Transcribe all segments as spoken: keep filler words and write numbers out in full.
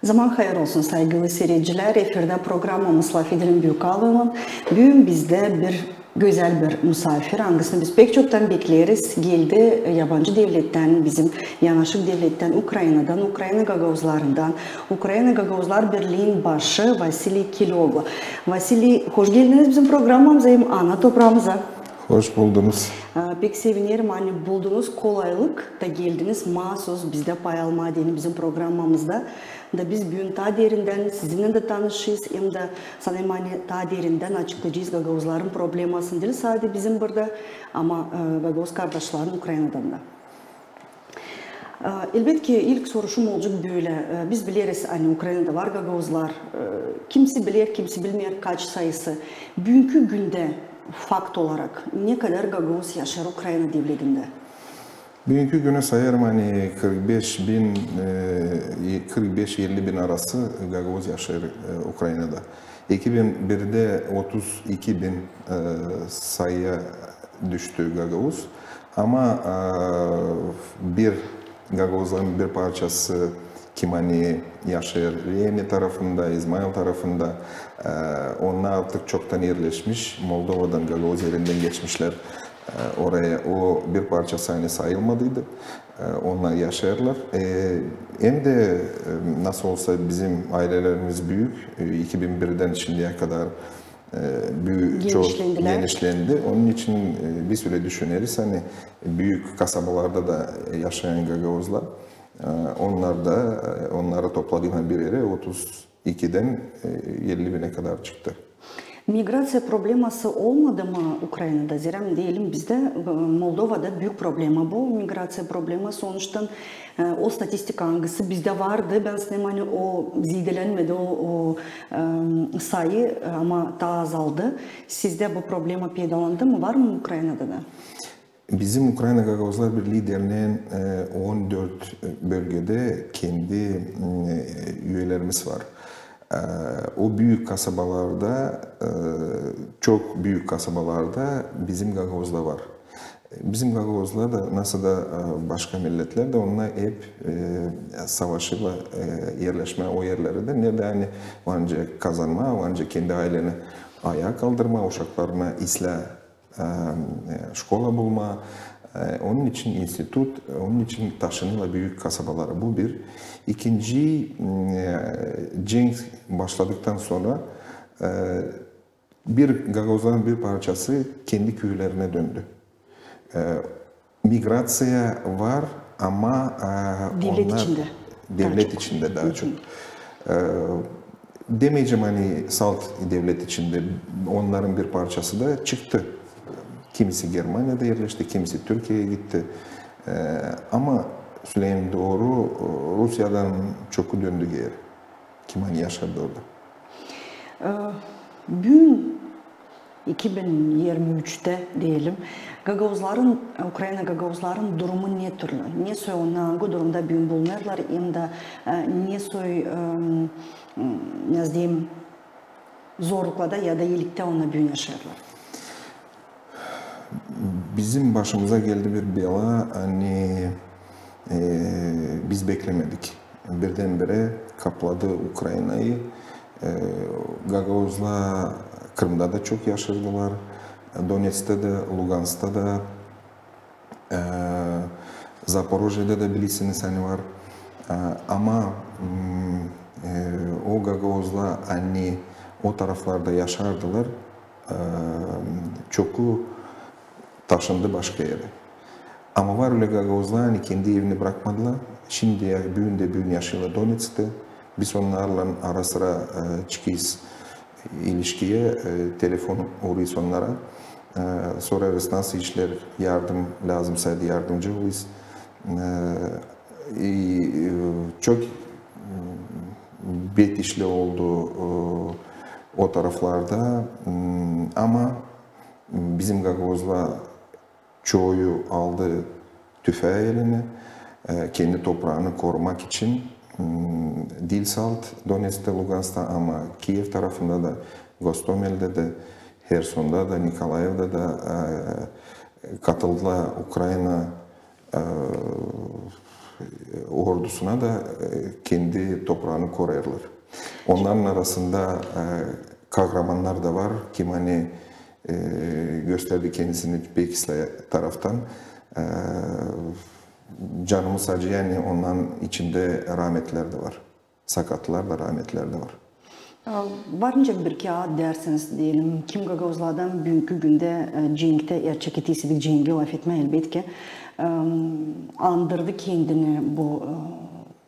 Zaman hayır olsun, saygılı siiredicilär. Efirdä programamız "Lafederim" Büük Alıylan. Büün bizdä bir gözäl bir musaafir, angısını biz pek çoktan bekleeriz. Geldi, e, yabancı devlettän, bizim yanaşık devlettän, Ukrainadan, Ukraina gagauzlarından, Ukraina Gagauzlar Birliin başı Vasiliy Kilöglu. Vasiliy, hoş geldiniz bizim programamıza hem ana topraamıza. Hoş buldunuz. E, pek sevinerim, ani buldunuz kolaylık da geldiniz maasuz bizdä pay almaa deyni bizim programamızda. Da biz büün taa derindän sizinnän dä tanışacez, hem dä sanêrım, ani taa derindän açıklayacez gagauzların problemasını diil sade bizim burada, ama, e, gagauz kardaşların Ukrainadan da. E, elbetki, ilk soruşum olacek bölä. E, biz bileriz, ani Ukrainada var gagauzlar. E, kimisi biler, kimisi bilmeer, kaç sayısı. Büünkü gündä fakt olarak ne kadar gagauz yaşêêr Ukraina devletindä? Büünkü günü sayêrım, ani kırk beş bin, e, kırk beş elli bin arası gagauz yaşêêr, e, Ukrainada. İki bin birdä otuz iki bin, e, sayıya düştü gagauz. Ama, e, bir gagauzların bir parçası, kim ani yaşêêr Reni tarafında, İzmail tarafında, e, onnar artık çoktan erleşmiş, Moldovadan, gagauz erindän geçmişlär, e, oraya. O bir parçası ani sayılmadıydı. E, onnar yaşêêrlar. E, hem dä, e, nasıl olsa bizim aylelerimiz büük, e, iki bin birdän şindiyä kadar, e, büü-, çok genişlendi. Onun için, e, biz ölä düşüneriz, ani büük kasabalarda da yaşayan gagauzlar, e, onnar da, e, onnarı topladıynan bir erä otuz ikidän, e, elli binä kadar çıktı. Migraţiya probleması olmadı mı Ukrainada? Zerä deyelim, bizdä, e, Moldovada büük problema bu, migraţiya probleması. Onuştan, e, o statistika, angısı bizdä vardı, bän sanêrım, ani o zeedelenmedi, o, o, e, sayı, e, ama taa azaldı. Sizdä bu problema peydalandı mı, var mı Ukrainada da? Bizim Ukraina Gagauzlar Birlii dernein, e, on dört bölgedä kendi, m, e, üyelerimiz var. E, o büük kasabalarda, e, çok büük kasabalarda bizim gagauzlar var. Bizim gagauzlar da, nasıl da, e, başka milletlär dä, onnar hep, e, savaşêrlar, e, erleşmää o erlerä dä, neredä ani var nicä kazanmaa, var nicä kendi ayleni ayaa kaldırmaa, uşaklarına islää e, e, şkola bulmaa. E, onun için institut, onun için taşınêrlar büük kasabalara. Bu bir. İkinci, m, e, cenk başladıktan sora, e, bir gagauzların bir parçası kendi küülerinä döndü. E, migraţiya var, ama, e, devlet içindä. Devlet içindä taa çok. E, demeyecäm, ani salt devlet içindä, onnarın bir parçası da çıktı. Kimisi Germaniyada erleşti, kimisi Türkiyeyä gitti. E, ama, söleyim dooru, Rusiyadan çoku döndü geeri, kim ani yaşardı orada. E, büün iki bin irmi üçtä deyelim, gagauzların, Ukraina gagauzların durumu ne türlü? Ne soy onnar, angı durumda büün bulunêrlar, hem dä, e, ne soy, e, m, nasıl deyim, zorluklarda ya da iiliktä onnar büün yaşêêrlar? Bizim başımıza geldi bir bela, ani, e, biz beklemedik. Birdän-birä kapladı Ukrainayı. E, gagauzlar Krımda da çok yaşêêrdılar. Donetsktä dä, Luganskta da, e, Zaporojyeda da, bilersiniz, ani var. E, ama, m, e, o gagauzlar, ani o taraflarda yaşardılar, e, çoku taşındı başka erä. Ama var ölä gagauzlar, ani kendi evini brakmadılar. Şindi ya, büün dä büün yaşêêrlar Donetsktä. Biz onnarlan ara-sıra, e, çıkêrız ilişkiyä, e, telefon uurêrız onnara. E, sorêrız, nasıl işlär, yardım lääzımsa, yardımcı olêrız. E, i, e, çok, m, bet işlär oldu, e, o taraflarda. M, ama bizim gagauzlar çoyu aldı tüfää elinä, e, kendi topraanı korumak için, m, diil salt Donetsktä, Luganskta, ama Kiyev tarafında da, Gostomeldä dä, Hersonda da, Nikolayevda da, e, katıldılar Ukraina, e, ordusuna da, e, kendi topraanı topraanı korêrlar. Onnarın arasında e, kahramannar da var. Kim ani e, gösterdi kendisini pek islää taraftan. E, canımız acıyêr, ani onnarın içindä rahmetlilär dä var. Sakatlar da, rahmetlilär dä var. Var nicä bir iki ad deersiniz, deyelim, kim gagauzlardan büünkü gündä e, cenktä, eer çekettiyseydik cengi lafetmää, elbetki, e, andırdı kendini bu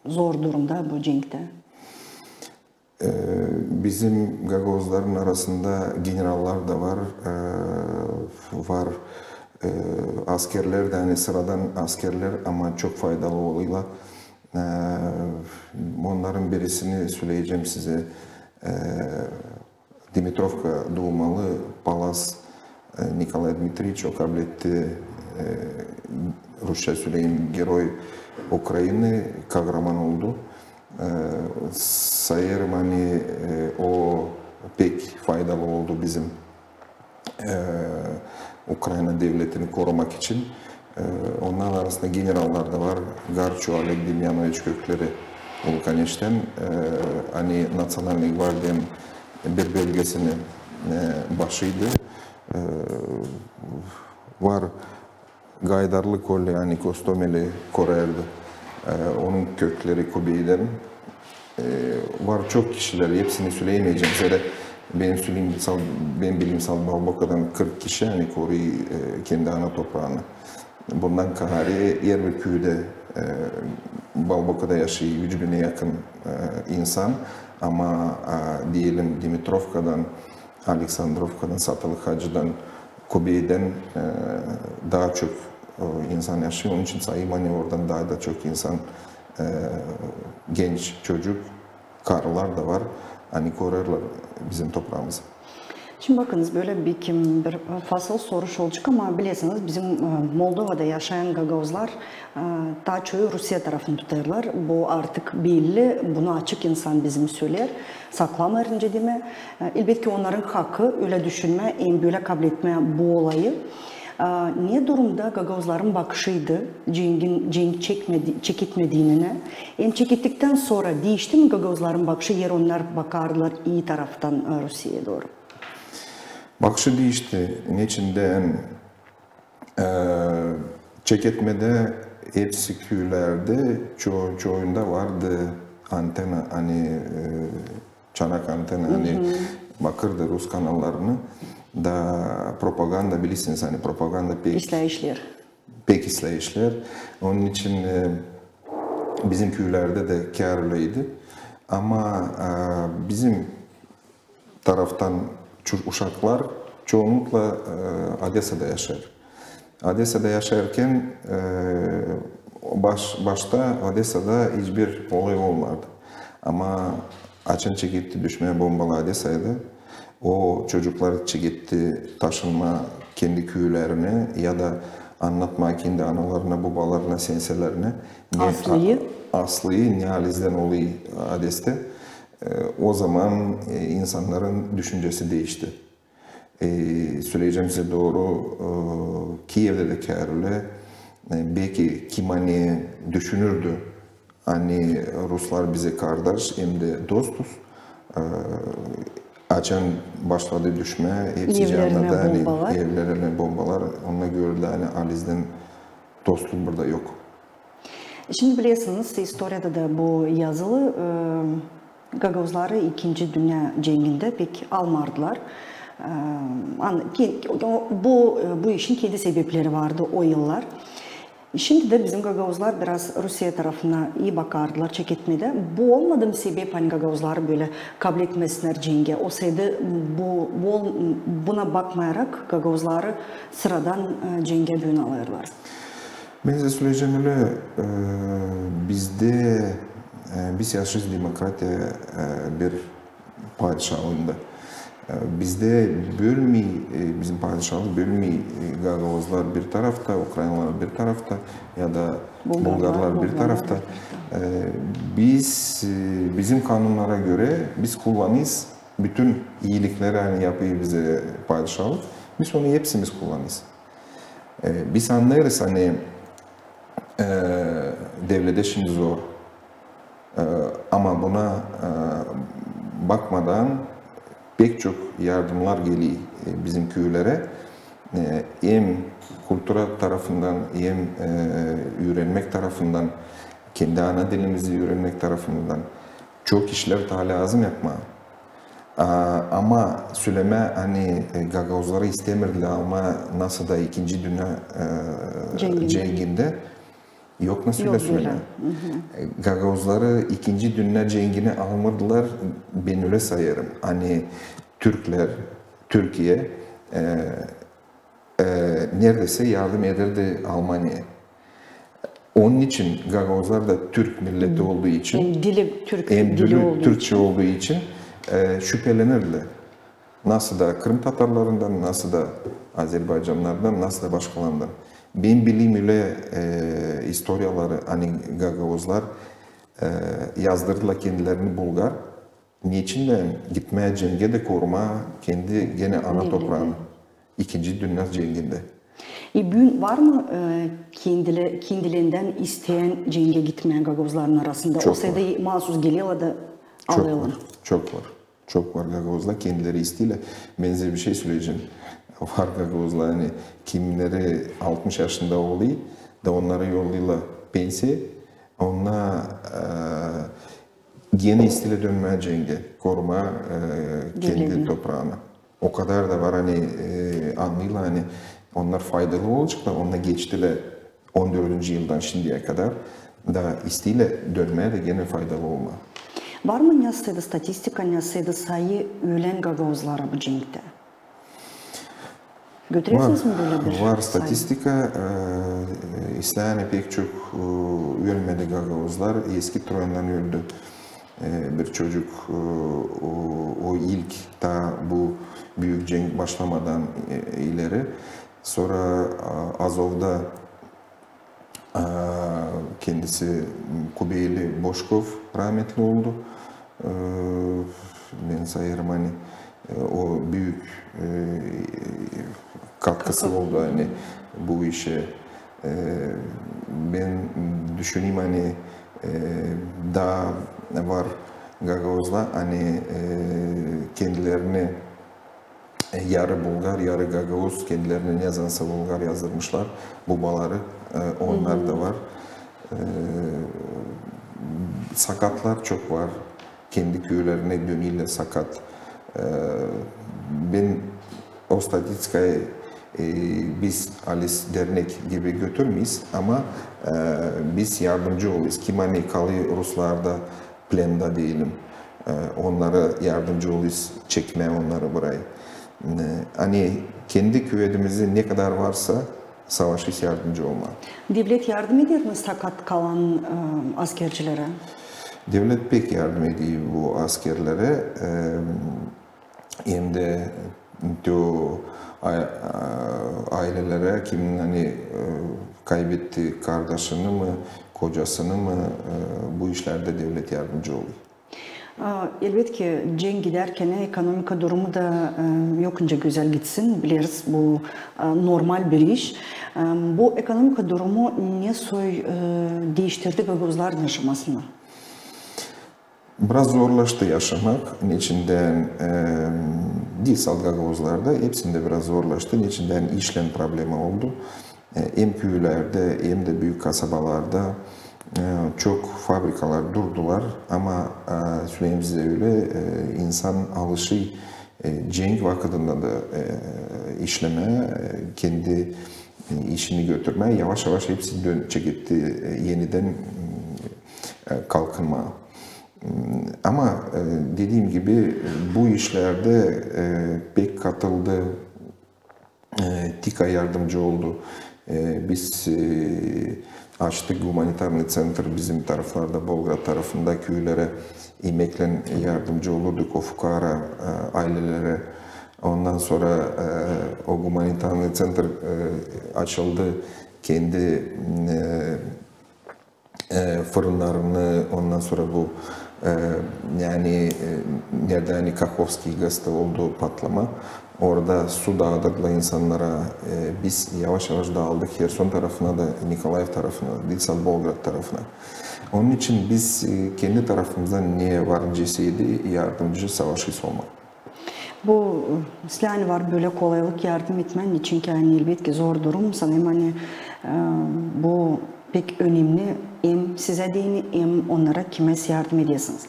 e, zor durumda, bu cenktä? E, bizim gagauzların arasında generallar da var, e, var e, askerlär dä, ani sıradan askerlär, ama çok faydalı olêrlar. E, onnarın birisini söleyecäm sizä. E, Dimitrovka duumalı Palas e, Nikolay Dmitriç, o kabletti, e, rusça söleyim, Герой Украины, kahraman oldu. E, sayêrım, ani e, o pek faydalı oldu bizim e, Ukraina devletini korumak için. E, onnarın arasında generallar da var. Garçu Oleg Demyanoviç kökleri Vulkaneşten, e, ani Natsionalnıy gvardiyanın bir bölgesini e, başıydı. E, var Gaydarlı Kolä, ani Kostomeli korêrdı. E, onun kökleri Kubeyden. E, var çok kişilär, hepsini söleyemeyecäm. Zerä benim söleyim sal-, benim bildiim sal Balbokadan kırk kişi, ani korêr e, kendi ana topraanı. Bundan kaarä er bir küüdä e, Balbokada yaşêêr üç binä yakın e, insan, ama e, deyelim Dimitrovkadan, Aleksandrovkadan, Satalı Hacıdan, Kubeyden e, daa çok e, insan yaşêêr. Onun için sayêrım, ani oradan daa da çok insan, e, genç çocuk, karılar da var, ani korêrlar bizim topraamızı. Şindi bakınız, bölä bir kim bir fasıl soruş olacek, ama bilersiniz, bizim e, Moldovada yaşayan gagauzlar e, taa çoyu Rusiya tarafını tutêrlar. Bu artık belli, bunu açık insan bizim söleer, saklamêêr, nicä demää. E, elbetki, onnarın hakı ölä düşünmää hem bölä kabletmää bu olayı. E, ne durumda gagauzların bakışıydı cengin, cenk çekmedi-, çeketmediinä? Hem çekettiktän sora diişti mi gagauzların bakışı, eer onnar bakardılar ii taraftan e, Rusiyaya dooru? Bakışı diişti. Neçin deyni, e, çeketmedä hepsi küülerdä, ço-, çoyunda vardı antena, ani e, çanak antena, ani bakêrdı rus kanallarını. Da propaganda, bilersiniz, ani propaganda pek islää işleer. Pek islää işleer. Onun için e, bizim küülerdä dä kär öleydi. Ama e, bizim taraftan ço-, uşaklar çounlukla e, Odesada yaşêêr. Odesada yaşêêrkän e, baş-, başta Odesada hiçbir olay olmardı. Ama açan çeketti düşmää bombalar Odesayda, o çocuklar çeketti taşınmaa kendi küülerinä ya da annatmaa kendi analarına, bobalarına, senselerinä ne aslıyı, ne alizdän olêr Odesada. E, o zaman e, insannarın düşüncesi diişti. E, söleyecäm sizä dooru, e, Kiyevdä dä kär ölä, e, beki kim ani düşünürdü, ani ruslar bizä kardaş hem dä dostuz. E, açan başladı düşmää, hepsi evlerinä bombalar, onnar gördü, ani alizdän dostluk burada yok. Şindi bilersiniz, istoriyada da bu yazılı, e, gagauzları İkinci dünnä cengindä pek almardılar. E, an-, ke-, o, bu, e, bu işin kendi sebepleri vardı o yıllar. Şindi dä bizim gagauzlar biraz Rusiya tarafına ii bakardılar çeketmedä. Bu olmadı mı sebep, ani gagauzları bölä kabletmesinnär cengä? Olsaydı bu, bu ol-, buna bakmayarak gagauzları sıradan e, cengä büün alêrlar. Bän söleyecäm ölä, e, bizdä, e, biz yaşêêrız demokratiya e, bir padişalıında. E, bizdä bölmeer, e, bizim padişalıq bölmeer, e, gagauzlar bir tarafta, ukrainalılar bir tarafta ya da bulgarlar bir tarafta. E, biz, e, bizim kanunnara görä biz kullanêrız bütün iilikleri, ani yapêr bizä padişalıq, biz onu hepsimiz kullanêrız. E, biz annêêrız, ani e, devledä şindi zor. E, ama buna e, bakmadan pek çok yardımnar geler e, bizim küülerä. E, hem kultura tarafından, hem e, üürenmäk tarafından, kendi ana dilimizi üürenmäk tarafından çok işlär taa lääzım yapmaa. A, ama sölemää, ani e, gagauzları istämirdilär almaa nasıl da İkinci Dünnä e, Cengindä. Cengindä. Yok, nasıl Yok, sölemää. Bölä. E, gagauzları İkinci Dünnä Cenginä almırdılar, bän ölä sayêrım. Ani türklär, Türkiye e, e, neredäysä yardım ederdi Almaniyaya. Onun için gagauzlar da türk milleti olduğu için, Hem dili türk hem dili dili olduğu türkçe için. olduğu için e, şüphelenirdilär. Nasıl da Kırım tatarlarından, nasıl da Azerbaycanlardan, nasıl da başkalarından. Bän bilerim ölä e, istoriyaları, ani gagauzlar e, yazdırdılar kendilerini bulgar. Neçin dä gitmää cengä dä korumaa kendi genä ana Devleti. topraanı. İkinci Dünnä Cengindä. E, büün var mı e, kendile, kendilendän isteän cengä gitmää gagauzların arasında? Çok Olsa da var. Maasus gelelär da Çok alêlar. var. Çok var. Çok var gagauzlar, kendileri isteerlär. Bän sizä bir şey söleyecäm. Var gagauzlar, ani kimleri altmış yaşında olêr, da onnarı yollêêrlar pensiya, onnar e, genä isteerlär dönmää cengä, korumaa e, kendi Devletini. topraanı. O kadar da var, ani e, annêêrlar, ani onnar faydalı olaceklar, onnar geçtilär on dördüncü yıldan şindiyä kadar, da isteerlär dönmää dä genä faydalı olmaa. Var mı nesoy da statistika, nesoy da sayı ölän gagauzlara bu cenktä? Götürersiniz mi bölä bir Var sayı? statistika. E, e, islää, ani pek çok e, ölmedi gagauzlar. Eski Troyandan öldü e, bir çocuk e, o, o ilk, taa bu büük cenk başlamadan e, ileri. Sora a, Azovda a, kendisi Kubeyli Boşkov rametli oldu. E, bän sayêrım, ani e, o büük e, katkısı Katkı. oldu, ani bu işä. E, bän düşünerim, ani e, taa var gagauzlar, ani e, kendilerini e, yarı bulgar, yarı gagauz, kendilerini nezansä bulgar yazdırmışlar, bubaları, e, onnar da var. E, sakatlar çok var, kendi küülerine dönüller sakat. E, bän o statistikayı e, biz alis dernek gibi götürmeeriz, ama e, biz yardımcı olêrız. Kim ani kalêr ruslarda, plendä deyelim. E, onnara yardımcı olêrız, çekmää onnarı burayı. E, ani kendi küvedimizi ne kadar varsa savaşêrız yardımcı olmaa. Devlet yardım eder mi sakat kalan e, askercilerä? Devlet pek yardım eder bu askerlerä. E, hem dä te o a, a, aylelerä, kim ani e, kaybetti kardaşını mı, kocasını mı, e, bu işlerdä devlet yardımcı olêr. A, elbetki, cenk gidärkän ekonomika durumu da e, yok nicä gözäl gitsin, bileriz, bu e, normal bir iş. E, bu ekonomika durumu nesoy e, diiştirdi gagauzların yaşamasını? Biraz zorlaştı yaşamak, neçindän e, diil salt gagauzlarda, hepsindä biraz zorlaştı, neçindän işlän problema oldu. E, hem küülerdä, hem dä büük kasabalarda e, çok fabrikalar durdular, ama e, söleyim sizä ölä, e, insan alışêr e, cenk vakıdında da e, işlemää, e, kendi e, işini götürmää, yavaş-yavaş hepsi dönecek etti e, enidän e, kalkınmaa. Ama e, dediim gibi, bu işlerdä e, pek katıldı, e, TİKA yardımcı oldu. E, biz e, açtık gumanitarnıy centr bizim taraflarda, Bolgrad tarafında küülerä imeklän yardımcı olurduk o fukara e, aylelerä. Ondan sora e, o gumanitarnıy centr e, açıldı kendi e, e, fırınnarını, ondan sora bu e, yani e, neredä ani Kahovskiy GAZta oldu patlama, orada su daadırdılar insannara. E, biz yavaş-yavaş daaldık Herson tarafına da, Nikolaev tarafına, diil salt Bolgrad tarafına. Onun için biz, e, kendi tarafımızdan ne var nicä seydi yardımcı savaşêrız olmaa. Bu, e, sizlär var bölä kolaylık yardım etmää, çünkü, ani, elbetki, zor durum, sanêrım, ani, e, bu pek önemli hem sizä deyni, hem onnara, kimä siz yardım edersiniz.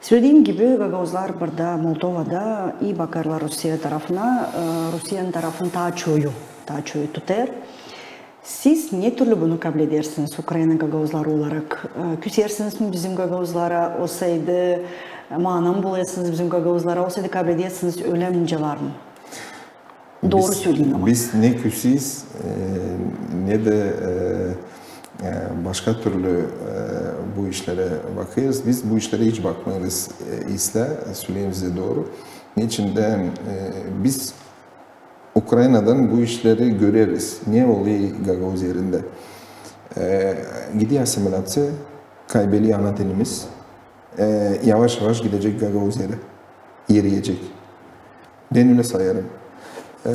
Sölediyim gibi, gagauzlar burada, Moldovada, i bakêrlar Rusiya tarafına, e, Rusiyanın tarafını taa çoyu, taa çoyu tutêr. Siz ne türlü bunu kabledersiniz Ukraina gagauzları olarak? E, küsersiniz mi bizim gagauzlara olsaydı, mana mı bulêrsınız bizim gagauzlara olsaydı, kabledersiniz, ölä mi nicä var mı? Dooru söleyim ama. Biz ne küseyiz, e, ne dä, e, e, başka türlü, e, bu işlerä bakêrız. Biz bu işlerä hiç bakmêêrız, e, islää, söleyim sizä dooru. Neçin dä, e, biz Ukrainadan bu işleri göreriz. Ne olêr Gagauz Erindä? E, gider asimiläţiya, kaybeder ana dilimiz. E, yavaş-yavaş gidecek Gagauz Eri, eriyecek. Bän ölä sayêrım. E,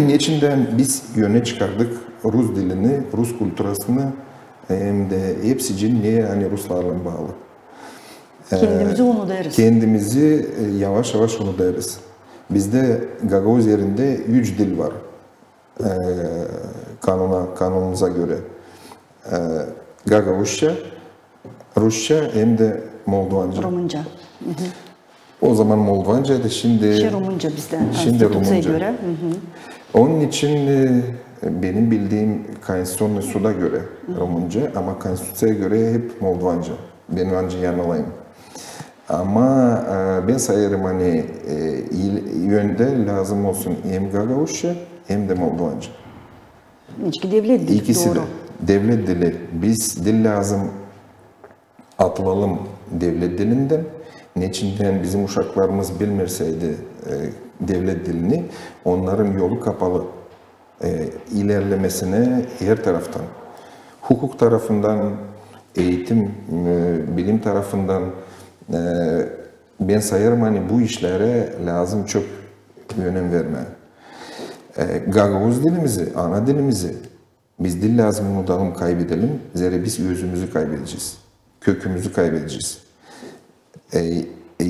neçin dä biz önä çıkardık rus dilini, rus kulturasını, hem dä hepsicii, ne ani ruslarlan baalı. E, kendimizi unudêrız. Kendimizi, e, yavaş-yavaş unudêrız. Bizdä Gagauz Erindä üç dil var. E, kanuna, kanunumuza görä. E, gagauzça, rusça hem dä moldovanca. Rumunca. O zaman moldovancaydı, şindi, şindi rumunca bizdä, şindi konstituţiyaya görä. Onun için, e, benim bildiim, Konstituţionnıy suda görä rumunca, ama konstituţiyaya görä hep moldovanca. Bän ancak yanılayım. Ama, e, bän sayêrım, ani, e, il-, öndä lääzım olsun hem gagauzça, hem dä moldovanca. Neçin ki devlet dili, ikisi dä. Devlet dili. Biz diil lääzım atılalım devlet dilindän. Neçin dä bizim uşaklarımız bilmerseydi, e, devlet dilini, onnarın yolu kapalı. E, ilerlemesinä her taraftan. Hukuk tarafından, eğitim, e, bilim tarafından, e, bän sayêrım, ani bu işlerä lääzım çok önem vermää. E, gagauz dilimizi, ana dilimizi biz diil lääzım unudalım, kaybedelim, zerä biz özümüzü kaybedecez, kökümüzü kaybedecez. E, e,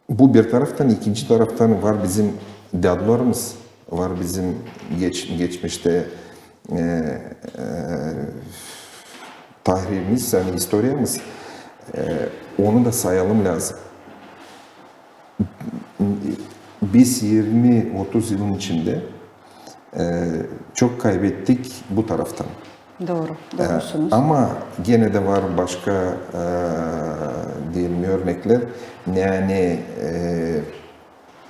Bu bir taraftan, ikinci taraftan var bizim dädularımız, var bizim geç-, geçmiştä, e, e, tarihimiz, ani istoriyamız, e, onu da sayalım lääzım. Biz irmi-otuz yılın içindä, e, çok kaybettik bu taraftan. Dooru, e, doorusunuz. Ama genä dä var başka, e, deyelim, örneklär. Yani, e,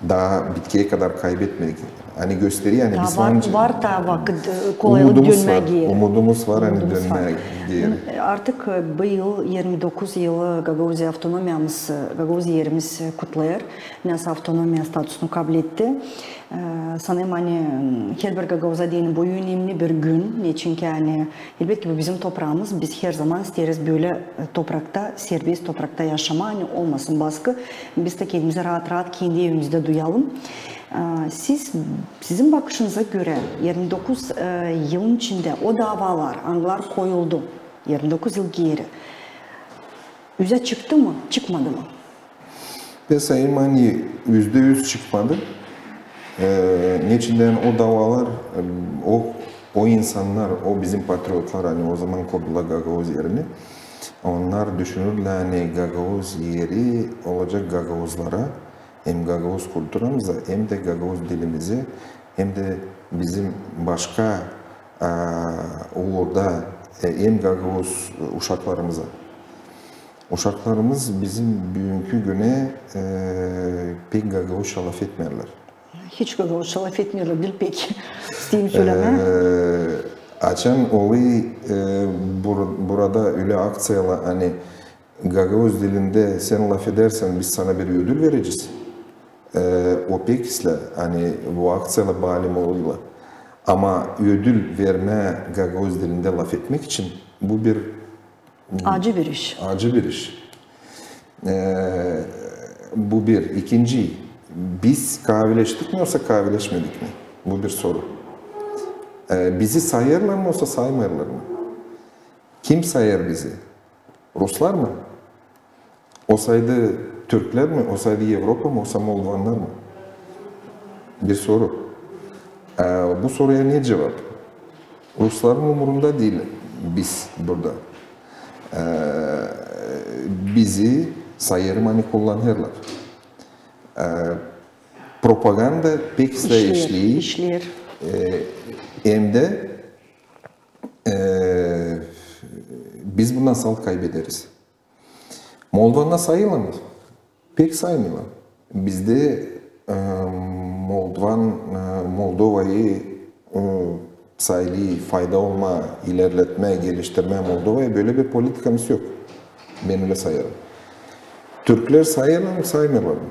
taa bitkiyä kadar kaybetmedik. Ani gösteriyor, ani taa biz var, var taa vakıt, e, kolaylık dönmää geeri. Umudumuz var, ani dönmää geeri. E, artık, e, bu yıl irmi dokuz yılı Gagauziya avtonomiyamız, e, Gagauz Erimiz, e, kutlêêr. Nasıl avtonomiya statusunu kabletti. E, sanêrım, ani, m, herbir gagauza deyni bu önemli bir gün. Neçin ki, ani, elbetki, bu bizim topraamız, biz herzaman isteeriz bölä, e, toprakta, serbest toprakta yaşamaa, ani olmasın baskı, biz dä kendimizi raat-raat kendi evimizdä duyalım. E, siz, sizin bakışınıza görä, irmi dokuz, e, yılın içindä o davalar, angılar koyuldu irmi dokuz yıl geeri, üzä çıktı mı, çıkmadı mı? Bän sayêrım, ani üzdä üz çıkmadı. E, neçin dä o davalar, e, o, o insannar, o bizim patriotlar, ani o zaman kurdular Gagauz Erini, onnar düşünürlär, ani Gagauz Eri olacek gagauzlara, hem gagauz kulturamıza, hem dä gagauz dilimizä, hem dä bizim başka, a, uurda, e, hem gagauz uşaklarımıza. Uşaklarımız bizim büünkü günä, e, pek gagauzça lafetmeerlär. Hiç gagauzça lafetmeerlär, diil pek. İsteerim sölemää. E, açan olêr, e, bur-, burada ölä akţiyalar, ani gagauz dilindä sän lafedersän, biz sana bir ödül verecez. E, o pek islää, ani bu akţiyalar baalı olêrlar. Ama ödül vermää gagauz dilindä lafetmäk için, bu bir acı bir iş. Acı bir iş. E, bu bir. İkinci, biz kaavileştik mi, yoksa kaavileşmedik mi? Bu bir soru. E, bizi sayêrlar mı, yoksa saymêêrlar mı? Kim sayêr bizi? Ruslar mı? Olsaydı türklär mi? Olsaydı Evropa mı? Olsa moldovannar mı? Bir soru. E, bu soruya ne cuvap? Rusların umurunda diil biz burada. E, bizi, sayêrım, ani kullanêrlar. E, propaganda pek işleer, işleer. E, hem dä e, biz bundan salt kaybederiz. Moldovannar sayêrlar mı? Pek saymêêrlar. Bizdä e, moldovan, e, Moldovayı e, sayılı fayda olma, ilerletmä, geliştirmä Moldovayı, bölä bir politikamız yok. Bän ölä sayêrım. Türklär sayêrlar mı, saymêêrlar mı?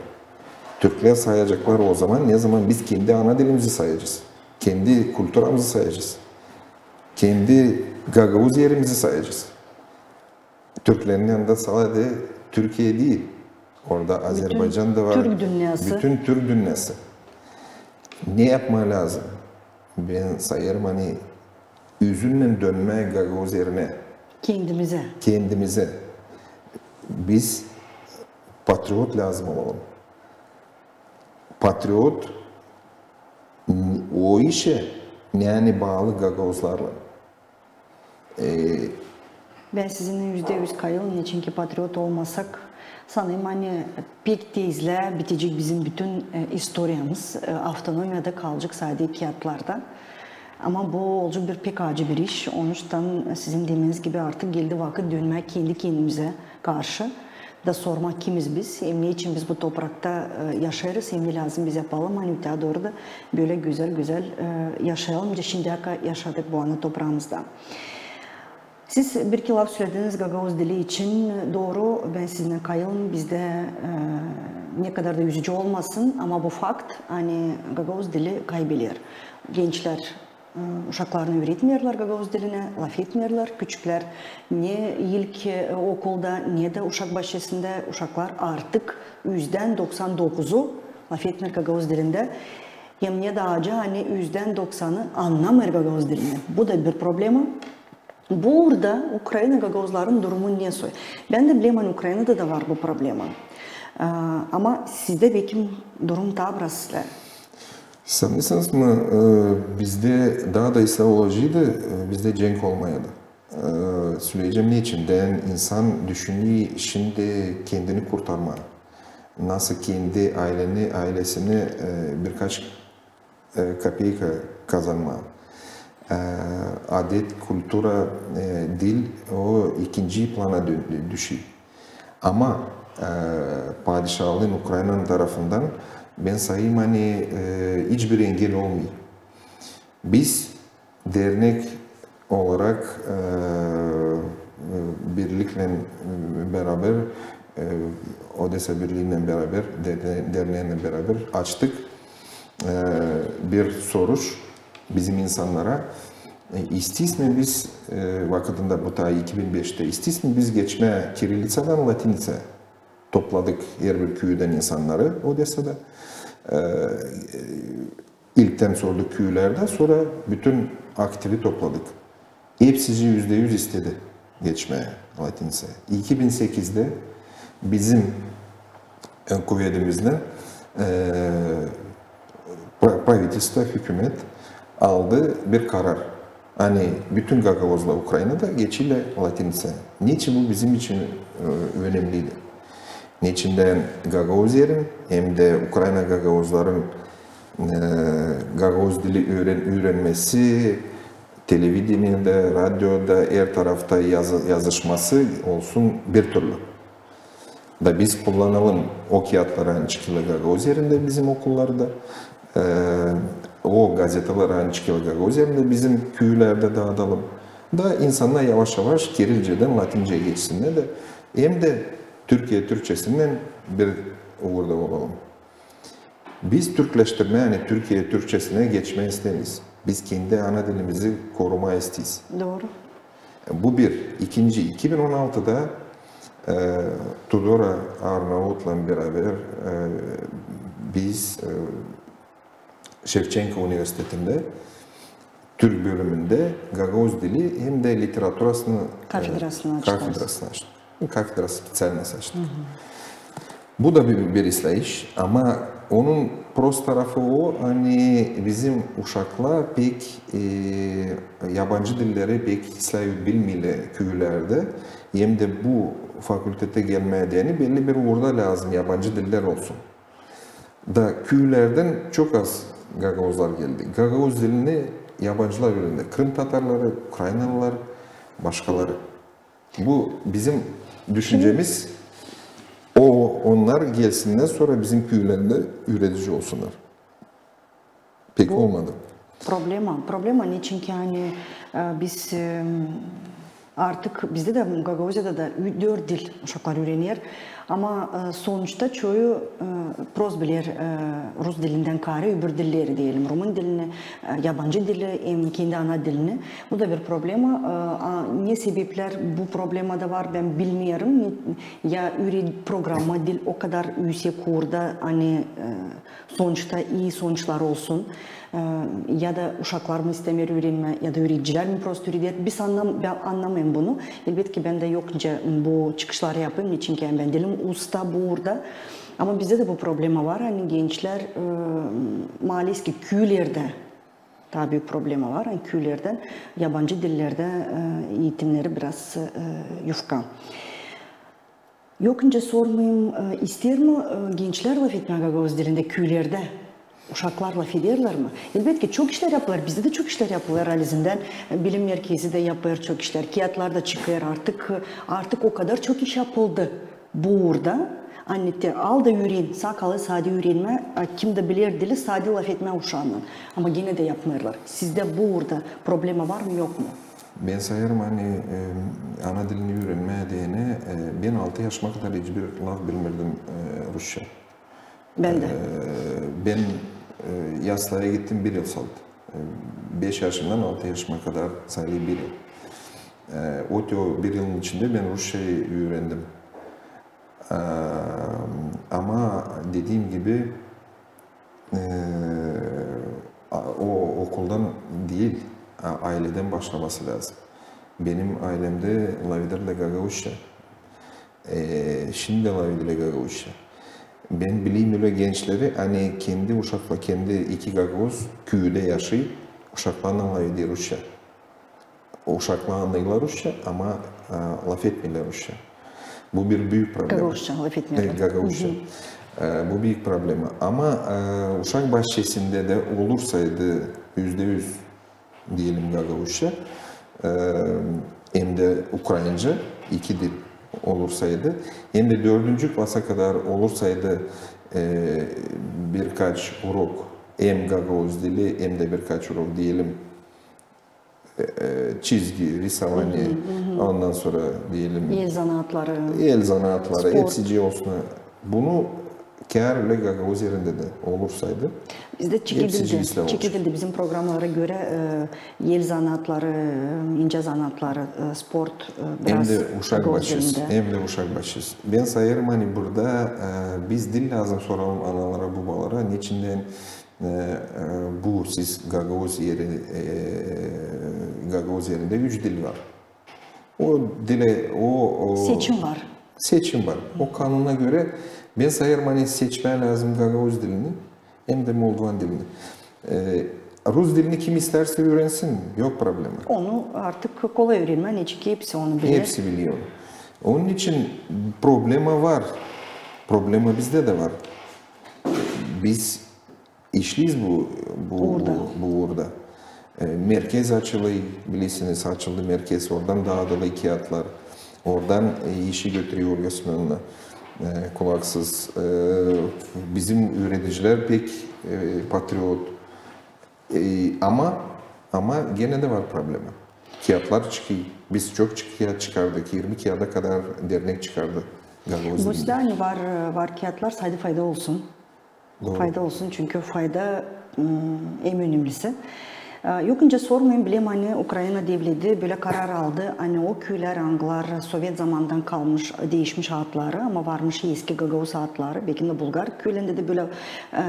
Türklär sayaceklar o zaman, ne zaman biz kendi ana dilimizi sayacez, kendi kulturamızı sayacez, kendi gagauz erimizi sayacez. Türklerin yanında sade Türkiye diil, orada Azerbaycan da var. Türk dünnäsı. Bütün türk dünnäsı. Ne yapmaa lääzım? Bän sayêrım, ani üzünnän dönmää gagauz erinä. Kendimizä. Kendimizä. Biz patriot lääzım olalım. Patriot n- o işä, ne ani baalı gagauzlarlan. E, Bän sizinnän üzdä üz kayılım, neçinki patriot olmasak, sanêrım, ani pek tezlää bitecek bizim bütün e, istoriyamız, e, avtonomiyada kalacek sade kiyatlarda. Ama bu olacek bir pek acı bir iş. Onuştan sizin demeniz gibi artık geldi vakıt dönmää kendi kendimizä karşı da sormaa, kimiz biz, hem neçin biz bu toprakta e, yaşêêrız, hem ne lääzım biz yapalım, ani öteyä dooru da bölä gözäl-gözäl e, yaşayalım, da şindiyä kadar yaşadık bu ana topraamızda. Siz bir iki laf sölediniz gagauz dili için, dooru, bän sizinnän kayılım, bizdä e, ne kadar da üzücü olmasın, ama bu fakt, ani gagauz dili kaybeler. Gençlär e, uşaklarını üüretmeerlär gagauz dilinä, lafetmeerlär. Küçüklär ne ilk e, okulda, ne dä uşak başçasında uşaklar artık üzdän doksan dokuzu lafetmeer gagauz dilindä. Hem ne dä acı, ani üzdän doksanı annamêêr gagauz dilini. Bu da bir problema. Burada Ukraina gagauzların durumu ne soy? Bän dä bilerim, ani Ukrainada da var bu problema. E, ama sizdä, bekim, durum taa biraz islää. Sanêrsınız mı, e, bizdä taa da islää olaceydı, e, bizdä cenk olmaydı. E, söleyecäm neçin. Dän insan düşünüy şindi kendini kurtarmaa. Nasıl kendi ayleni, aylesini e, birkaç e, kapeyka kazanmaa. E, adet, kultura, e, dil o ikinci plana dü- düşüy. Ama e, padişalıın Ukrainanın tarafından bän sayêrım, ani e, hiçbir engel olmêêr. Biz dernek olarak e, e, birliklän e, beraber, e, Odesa Birliinän beraber, derne- derneennän beraber açtık e, bir soruş bizim insannara. E, isteeriz mi biz, e, vakıdında bu taa iki bin beştä, isteeriz mi biz geçmää kirilliţadan latinicä? Topladık herbir küüdän insannarı Odesada. E, e, ilktän sorduk küülerdä, sora bütün aktivi topladık. Hepsicii üzdä üz istedi geçmää latinicä. İki bin sekizdä bizim e, kuvedimizdän e, pra- pravitilstvo, hükümet aldı bir karar. Ani bütün gagauzlar Ukrainada geçerlär latinicä. Neçin bu bizim için e, önemliydi? Neçin dän gagauz erin hem dä Ukraina gagauzların e, gagauz dili üüren- üürenmesi, televideniyedä, radioda, her tarafta yazı- yazışması olsun bir türlü. Da biz kullanalım o kiyatları, ani çıkêrlar gagauz erindä bizim okullarda, e, o gazetaları, ani çıkêrlar gagauz erindä bizim küülerdä daadalım. Da insannar yavaş-yavaş kirillicädän latinicäyä geçsinnär dä hem dä Türkiye türkçesindän bir uurda olalım. Biz türkleştirmää, ani Türkiye türkçesinä geçmää istemeeriz. Biz kendi ana dilimizi korumaa isteeriz. Dooru. Bu bir. İkinci, iki bin on altıda e, Tudora Arnautlan beraber e, biz e, Şevçenko universitetindä Türk bölümündä gagauz dili hem dä literaturasını e, Kafidrasını açtık. Kafidrasını açtık. Kafedra spesialnost açtık. Bu da bir, bir islää iş, ama onun prost tarafı o, ani bizim uşaklar pek e, yabancı dilleri pek islää bilmeerlär küülerdä. Hem dä bu fakultete gelmää deyni belli bir uurda lääzım yabancı diller olsun. Da küülerdän çok az gagauzlar geldi. Gagauz dilini yabancılar üürendi. Krımtatarları, ukrainalılar, başkaları. Bu bizim düşüncemiz. O, onnar gelsinnär, sora bizim küülerdä üüredici olsunnar. Pek olmadı. Problema. Problema neçinki ani e, biz e, artık bizdä dä, Gagauziyada da ü- dört dil uşaklar üürener. Ama e, sonuçta çoyu e, prost biler e, rus dilindän kaarä öbür dilleri deyelim, rumın dilini, e, yabancı dili hem kendi ana dilini. Bu da bir problema. E, a, ne sebeplär bu problemada var, bän bilmeerim. Ne- Ya üüre- programa dil o kadar üüsek uurda, ani e, sonuçta ii sonuçlar olsun. E, ya da uşaklar mı istemeer üürenmää, ya da üüredicilär mi prost üüreder. Biz annam- bän annameerim bunu. Elbetki bän dä yok nicä bu çıkışları yapayım, neçinki ani bän diilim usta bu uurda. Ama bizdä dä bu problema var, ani gençlär e, maalesef ki küülerdä taa büük problema var, ani küülerdän yabancı dillerdä e, eğitimleri biraz e, yufka. Yok nicä sormayım, e, isteer mi e, gençlär lafetmää gagauz dilindä küülerdä? Uşaklar lafederlär mi? Elbetki çok işlär yapılêr, bizdä dä çok işlär yapılêr. Alizindän e, bilim merkezi dä yapêr çok işlär, kiyatlar da çıkêr artık. Artık o kadar çok iş yapıldı bu uurda. Ani te al da üüren, sakalı sade üürenmää, a kim dä biler dili sade lafetmää uşaannan. Ama genä dä yapmêêrlar. Sizdä bu uurda problema var mı, yok mu? Bän sayêrım, ani e, ana dilini üürenmää deyni e, bän altı yaşıma kadar hiç bir laf bilmirdim e, rusça. Bän dä. E, bän e, yaslaya gittim bir yıl saldı. E, beş yaşımdan altı yaşıma kadar sayılı bir yıl. E, o te o bir yılın içindä bän rusçayı üürendim. E, ama dediim gibi e, a- o okuldan diil, a- ayledän başlaması lääzım. Benim aylemdä lafederlär gagauzça. E, şindi dä lafederlär gagauzça. Bän bilerim ölä gençleri, ani kendi uşakla, kendi iki gagauz küüdä yaşêêr, uşaklarınnan lafeder rusça. Uşaklar annêêrlar rusça, ama e, lafetmeerlär rusça. Bu bir büük problema. Gagauzça lafetmeerlär. E, gagauzça. E, bu büük problema. Ama e, uşak başçasında da olursaydı üzdä üz, deyelim, gagauzça, e, hem dä ukrainca, iki dil olursaydı, hem dä dördüncü klasa kadar olursaydı e, birkaç urok hem gagauz dili, hem dä birkaç urok, deyelim, e, çizgi, risovanie, ondan sora, deyelim, el zanaatları, el zanaatları, sport, hepsi olsun. Bunu kärä gagauz erindä dä olursaydı, bizdä çekidildi, çekidildi bizim programlara görä e, el zanaatları, e, incä zanaatları, e, sport, e, biraz hem dä uşak başçası, hem dä uşak başçası. Bän sayêrım, ani burada e, biz diil lääzım soralım analara, bubalara, neçindän e, e, bu siz gagauz eri, e, gagauz erindä üç dil var. O dilä, o, o seçim var. Seçim var. O kanuna görä bän sayêrım, ani seçmää lääzım gagauz dilini hem dä moldovan dilini. E, rus dilini kim istärsä üürensin, yok problema. Onu artık kolay üürenmää, neçinki hepsi onu biler. Hepsi biler. Onun için problema var. Problema bizdä dä var. Biz işleeriz bu, bu uurda. Bu, bu uurda. E, merkez açılêr, bilersiniz, açıldı merkez, oradan daadılêr kiyatlar, oradan e, işi götürüyor Olga Semönovna e, Kulaksız. E, bizim üüredicilär pek e, patriot. E, ama, ama genä dä var problema. Kiyatlar çıkêr. Biz çok çık-, kiyat çıkardık. Yirmi kiyada kadar dernek çıkardı. Gagauz dilindä. Bu islää, ani var, var kiyatlar, sade fayda olsun. Dooru. Fayda olsun, çünkü fayda m, en önemlisi. E, yok nicä sormayım, bilerim, ani Ukraina devleti bölä karar aldı, ani o küülär, angılar sovet zamanından kalmış, diişmiş adları, ama varmış eski gagauz adları, bekim dä bulgar küülerindä dä bölä e,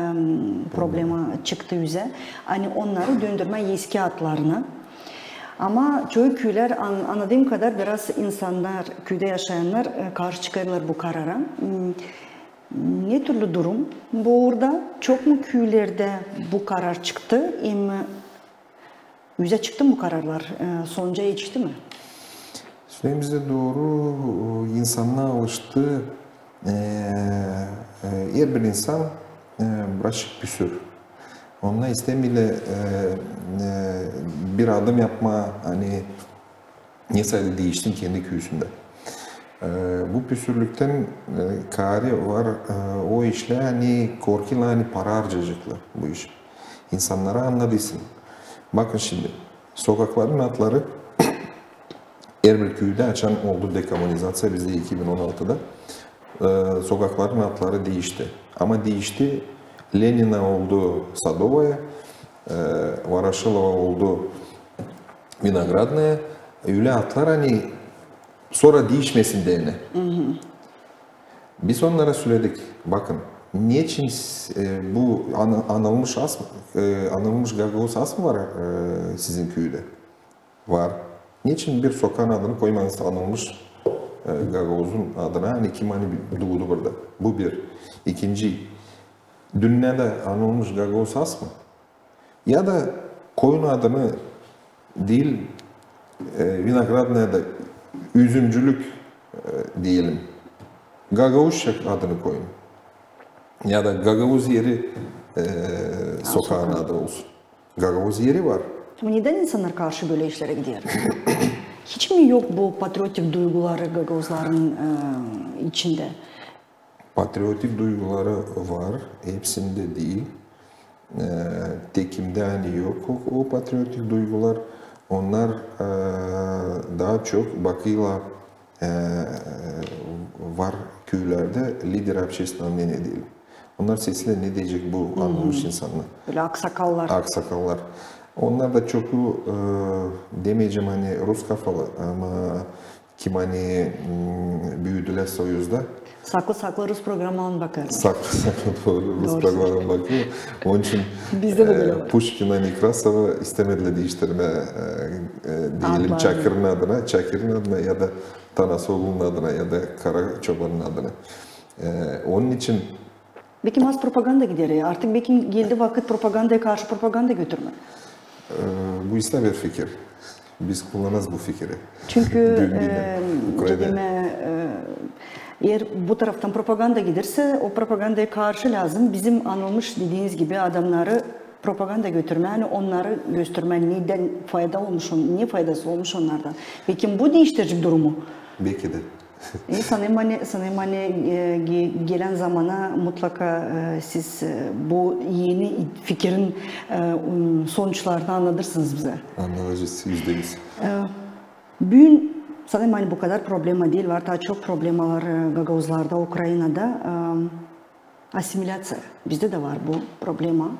problema çıktı üzä, ani onnarı döndürmää eski adlarına. Ama çoyu küülär, an-, annadığım kadar, biraz insannar, küüdä yaşayannar, e, karşı çıkêrlar bu karara. Hmm, ne türlü durum bu uurda? Çok mu küülerdä bu karar çıktı? Hem üzä çıktı mı bu kararlar? E, sonuca etişti mi? Sölememizdä dooru, e, insannar alıştı, e, e, herbir insan, e, bıraşık püsür. Onnar istemeerlär, e, e, bir adım yapmaa, ani nesaydı diişsin kendi küüsündä. E, bu püsürlüktän, e, kaarı var, e, o işlär, ani korkuyorlar, ani para harcayaceklar bu iş. İnsannarı annadırsın. Bakın şindi, sokakların adları herbir küüdä, açan oldu dekommunizaţiya bizdä iki bin on altıda, e, sokakların adları diişti. Ama diişti, Lenina oldu Sadovaya, e, Voroşilova oldu Vinogradnaya, ölä adlar, ani sora diişmesin deyni. Biz onnara söledik, bakın, neçin, e, bu an-, anılmış as-, e, anılmış gagauz asmı var, e, sizin küüdä? Var. Neçin bir sokaın adını koymadınız anılmış, e, gagauzun adına, ani kim ani duydu burada? Bu bir. İkinci, dünnedä anılmış gagauz asmı? Ya da koyun adını diil, e, Vinogradnaya da üzümcülük, e, deyelim, gagauzça adını koyun. Ya da Gagauz Eri, e, sokaın adı olsun. Gagauz Eri var. Ama neden insannar karşı bölä işlerä gider? Hiç mi yok bu patriotik duyguları gagauzların, e, içindä? Patriotik duyguları var, hepsindä diil. E, tekindä ani yok o, o patriotik duygular. Onnar, e, taa çok bakêrlar, e, var küülerdä lider общественного мнения diil. Onnar seslär, ne deyecek bu anılmış insannar. Bölä aksakallar. Aksakallar. Onnar da çoku, e, demeyecäm, ani rus kafalı, ama kim ani, m, büüdülär Soyuzda. Saklı-saklı rus programmalarına bakêrlar. Saklı-saklı rus programmalarına bakêrlar. Onun için, e, Puşkina, Nekrasova istemedilär diiştirmää, e, e, deyelim, Çakirın adına, Çakirın adına ya da Tanasoglu'nun adına ya da Karaçoban'ın adına. E, onun için Bekim az propaganda gider. Artık bekim geldi vakıt propagandaya karşı propaganda götürmää. E, bu islää bir fikir. Biz kullanêrız bu fikiri. Çünkü, e, Ukraynada, e, eer bu taraftan propaganda giderse, o propagandaya karşı lääzım bizim anılmış, dediiniz gibi, adamnarı propaganda götürmää, ani onnarı göstermää, nedän fayda olmuş, on-, ne faydası olmuş onnardan. Bekim bu diiştirecek durumu. Beki dä. E, sanêrım, ani, sanêrım, ani, e, ge-, gelän zamana mutlaka, e, siz, e, bu eni fikirin, e, m, sonuçlarını annadırsınız bizä. Annadacez, üzdä üz. E, büün, sanêrım, ani bu kadar problema diil, var taa çok problemalar, e, gagauzlarda, Ukraynada. E, Assimilyaţiya. Bizdä dä var bu problema.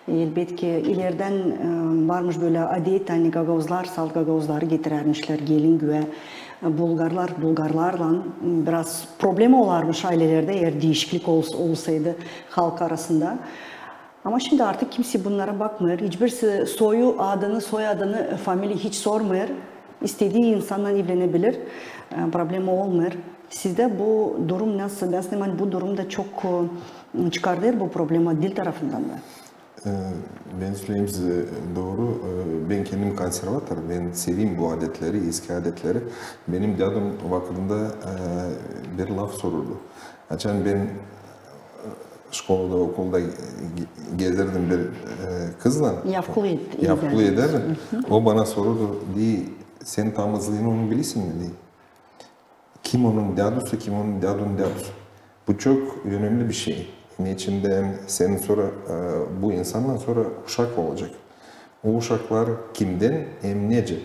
Elbetki, ilerdän, e, varmış bölä adet, ani gagauzlar, salt gagauzları getirärmişlär Gelingüä, e, bulgarlar, bulgarlarlan, m, biraz problema olarmış aylelerdä, eer diişiklik ol-, olsaydı halk arasında. Ama şindi artık kimsey bunnara bakmêêr. Hiçbirisi soyu, adını, soy adını, e, familiyayı hiç sormêêr. İstedii insannan evlenebilir, e, problema olmêêr. Sizdä bu durum nasıl? Bän sanêrım, ani bu durum da çok, e, çıkardêr bu problema dil tarafından da. E, bän söleyim sizä dooru, e, bän kendim konservator, bän seveyim bu adetleri, eski adetleri. Benim dädum vakıdında, e, bir laf sorurdu. Açan bän, e, şkolada, okulda ge-, gezärdim bir, e, kızlan. Yavkulu ed-, yavkulu edärdim. O bana sorurdu, deer, "Sän tamızlıını onun bilirsin mi?" deer. Kim onun dädusu, kim onun dädunun dädusu. Bu çok önemli bir şey. Neçin dä sän sora, e, bu insandan sora uşak olacek. O uşaklar kimdän hem necä?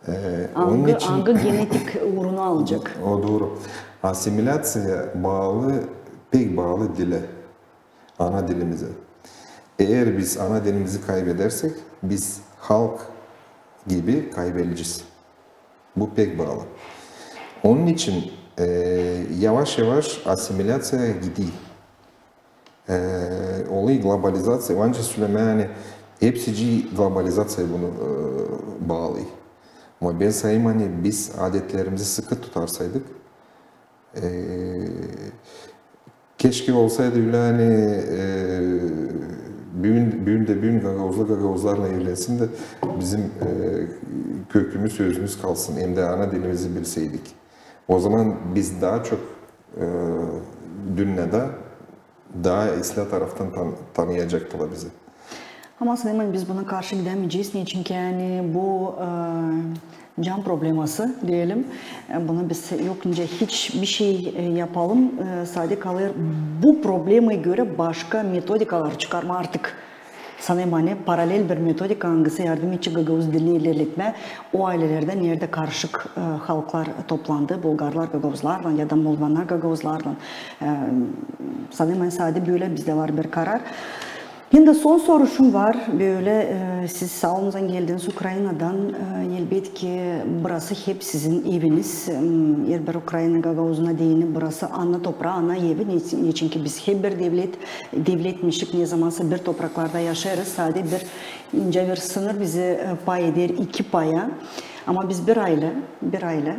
E, onun için angı genetik uurunu alacek? O dooru. Assimilyaţiya baalı, pek baalı dilä, ana dilimizä. Eer biz ana dilimizi kaybedersek, biz halk gibi kaybedecez. Bu pek baalı. Onun için, e, yavaş-yavaş assimilyaţiya gider. E, olêr globalizaţiya, bence sölemää, ani Hepsicii globalizaţiya bunu e, baalêêr. Ama bän sayêrım, ani biz adetlerimizi sıkı tutarsaydık, e, keşke olsaydı ölä, ani e, büün, büün dä büün gagauzlu gagauzlarlan evlensin dä bizim e, kökümüz, özümüz kalsın, hem dä ana dilimizi bilseydik. O zaman biz daa çok e, dünnedä daa islää taraftan tan- tanıyacaktılar bizi. Ama sanêrım, ani biz buna karşı gidämeyecez. Neçinki, ani bu e, can probleması deyelim. E, buna biz yok nicä hiç bir şey e, yapalım. E, sade kalêr bu problemaya görä başka metodikalar çıkarmaa artık. Sanêrım, ani paralel bir metodika, angısı yardım edecek gagauz dilini ilerletmää o aylelerdä, neredä karışık e, halklar toplandı, bulgarlar gagauzlarlan ya da moldovanlar gagauzlarlan. E, sanêrım, ani sade bölä bizdä var bir karar. Hem dä son soruşum var. Bölä e, siz saa olunuz, ani geldiniz Ukrainadan. E, elbetki, burası hep sizin eviniz. M, herbir Ukraina gagauzuna deyni, burası ana topraa, ana evi. Ne- Neçinki biz hep bir devlet, devletmişik, nezamansa bir topraklarda yaşêêrız. Sade bir incä bir sınır bizi e, pay eder iki paya. Ama biz bir aylä, bir aylä.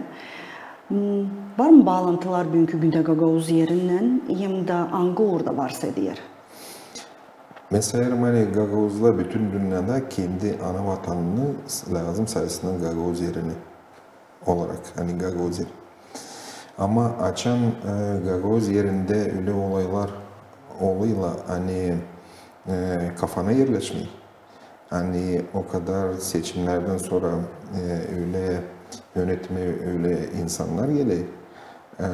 M, Var mı baalantılar büünkü gündä Gagauz Erinnän, hem dä angı uurda varsa eer? Bän sayêrım, ani gagauzlar bütün dünnedä kendi ana vatanını lääzım saysınnar Gagauz Erini olarak, ani Gagauz Eri. Ama açan e, Gagauz Erindä ölä olaylar olêrlar, ani e, kafana erleşmeer, ani o kadar seçimnerdän sora e, ölä yönetimä ölä insannar geler, e,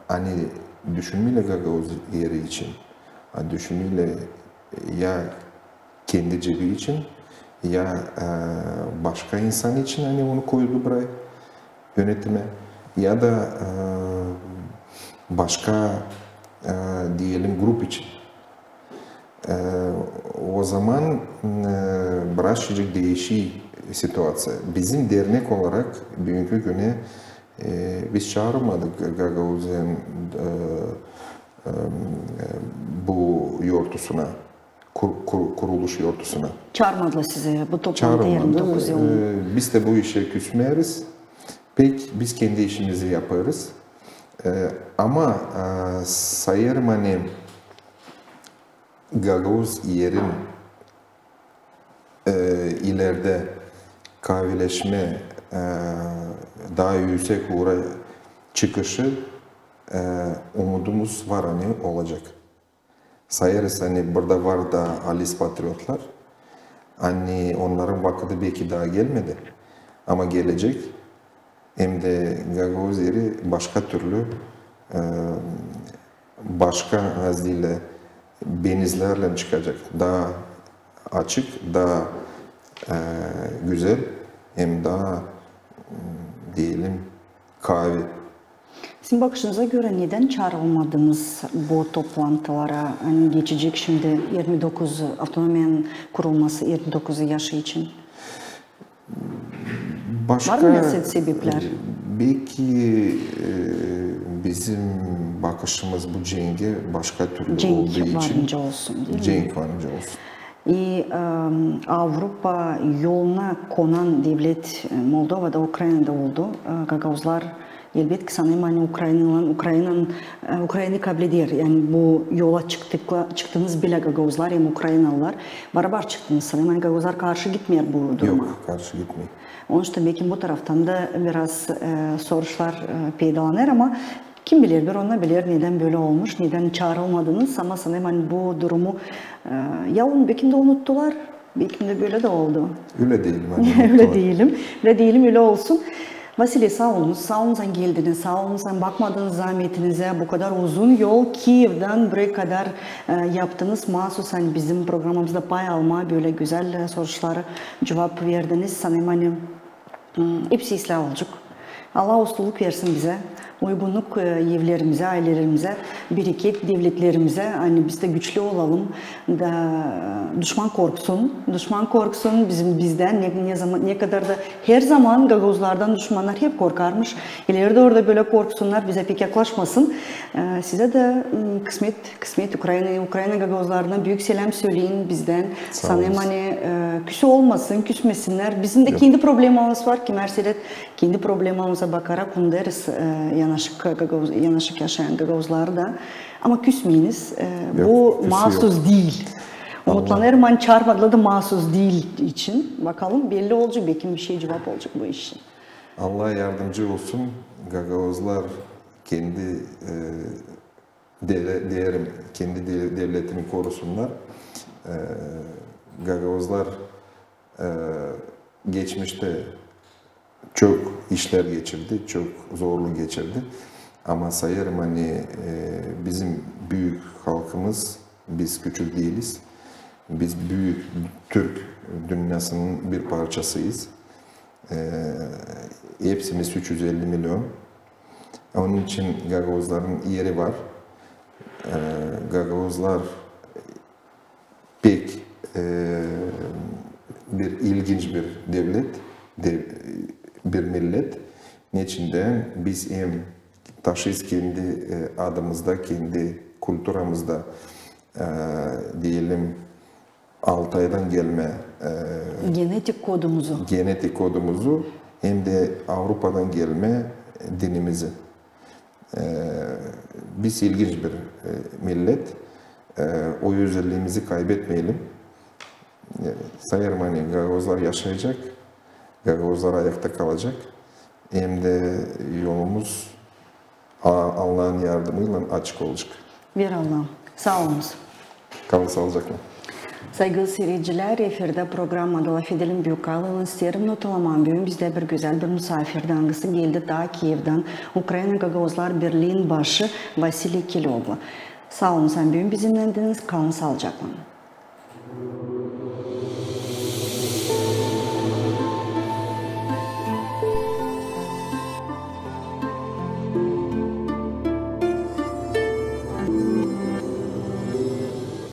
ani düşünmeerlär Gagauz Eri için, a düşünmeerlär ya kendi cebi için, ya e, başka insan için, ani onu koydu burayı yönetimä, ya da e, başka e, deyelim grup için. E, o zaman e, birazcık deişir situaţiya. Bizim dernek olarak büünkü günä e, biz çaarılmadık Gagauziyanın e, e, bu yortusuna, kur- kur- kuruluş yortusuna. Çaarmadılar sizi bu toplantıya? Çaarılmadı. Yirmi dokuz yılın. E, biz dä bu işä küsmeeriz. Pek biz kendi işimizi yapêrız. E, ama e, sayêrım, ani Gagauz Erin e, ilerdä kaavileşmä, e, taa üüsek uura çıkışı e, umudumuz var, ani olacek. Sayêrız, ani burada var da halis patriotlar, ani onnarın vakıdı beki taa gelmedi, ama gelecek. Hem dä Gagauz Eri başka türlü e, başka, nasıl deerlär, benizlerlän çıkacek. Taa açık, taa e, gözäl, hem taa m, deyelim, kaavi. Sizin bakışınıza görä, nedän çaarılmadınız bu toplantılara, ani geçecek şindi yirmi dokuz avtonomiyanın kurulması, yirmi dokuz yaşı için? Başka, var mı neşä sebeplär? Beki e, bizim bakışımız bu cengä başka türlü olduğu için. Cenk var nicä olsun, diil mi? Cenk var nicä olsun. E, e, Avrupa yoluna konan devlet e, Moldovada, Ukrainada oldu. E, gagauzlar, elbetki, sanêrım, ani Ukrainalan, Ukrainanın, e, Ukrainayı kabul eder. Yani bu yola çıktıkla, çıktınız bilä gagauzlar hem ukrainalılar. Barabar çıktınız, sanêrım, ani gagauzlar karşı gitmeer bu duruma. Yok, karşı gitmeer. Onun için beki bu taraftan da biraz e, soruşlar e, peydalanêr, ama kim biler, bir onu biler, nedän bölä olmuş, nedän çaarılmadınız, ama sanêrım, ani bu durumu e, ya onu beki dä unuttular, beki dä bölä dä oldu. Ölä deyelim, ani ölä deyelim, ölä deyelim, ölä olsun. Vasiliy, saa olunuz, saa olunuz, ani geldiniz, saa olunuz, ani bakmadınız zaametinizä, bu kadar uzun yol Kievdän buraya kadar e, yaptınız, maasuz, ani bizim programamızda pay almaa, bölä gözäl e, soruşlara cuvap verdiniz. Sanêrım, ani m, hepsi islää olacek. Allah ustalıq versin bizä. uygunnuk e, evlerimizä, aylelerimizä, bereket devletlerimizä, ani biz dä güçlü olalım da e, duşman korksun, duşman korksun bizim bizdän, ne, ne zaman, ne kadar da her zaman gagauzlardan duşmannar hep korkarmış. İleri dooru da bölä korksunnar, bizä pek yaklaşmasın. E, sizä dä m, kısmet, kısmet Ukraina, Ukraina gagauzlarına büük seläm söleyin bizdän. Sanêrım, ani e, küs olmasın, küsmesinnär. Bizim dä kendi problemamız var, kimär seret kendi problemamıza bakarak, onnarı e, yanaşık, gagauz, yanaşık yaşayan gagauzları da. Ama küsmeyiniz, e, bu maasuz diil. Umutlanêrım, ani çaarmadılar da maasuz diil için. Bakalım, belli olacek, bekim bir şey cuvap olacek bu iş için. Allah yardımcı olsun, gagauzlar kendi e, deerim, kendi devletini korusunnar. E, gagauzlar e, geçmiştä çok işlär geçirdi, çok zorluk geçirdi. Ama sayêrım, ani e, bizim büük halkımız, biz küçük diiliz. Biz büük türk dünnäsinin bir parçasıyız. E, hepsimiz üç üz elli million. Onun için gagauzların eri var. E, gagauzlar pek e, bir ilginç bir devlet, dev, bir millet. Neçin dä biz hem taşıyız kendi e, adımızda, kendi kulturamızda, e, deyelim, Altaydan gelmä e, genetik kodumuzu. Genetik kodumuzu hem dä Avrupadan gelmä dinimizi. E, biz ilginç bir e, millet. E, o özelliimizi kaybetmeyelim. E, sayêrım, ani gagauzlar yaşayacek, gagauzlar ayakta kalacek. Hem dä yolumuz A- Allahın yardımıylan açık olacek. Veer Allahım. Saa olunuz. Kalın saalıcaklan. Saygılı siiredicilär, efirdä programma Lafedelim Büyükkalaylan. İsteerim notalamaa, büün bizdä bir gözäl bir musaafir, angısı geldi taa Kievdän, Ukraina gagauzlar birliin başı Vasiliy Kilioglu. Saa olun, ani büün bizimnäydiniz. Kalın saalıcaklan.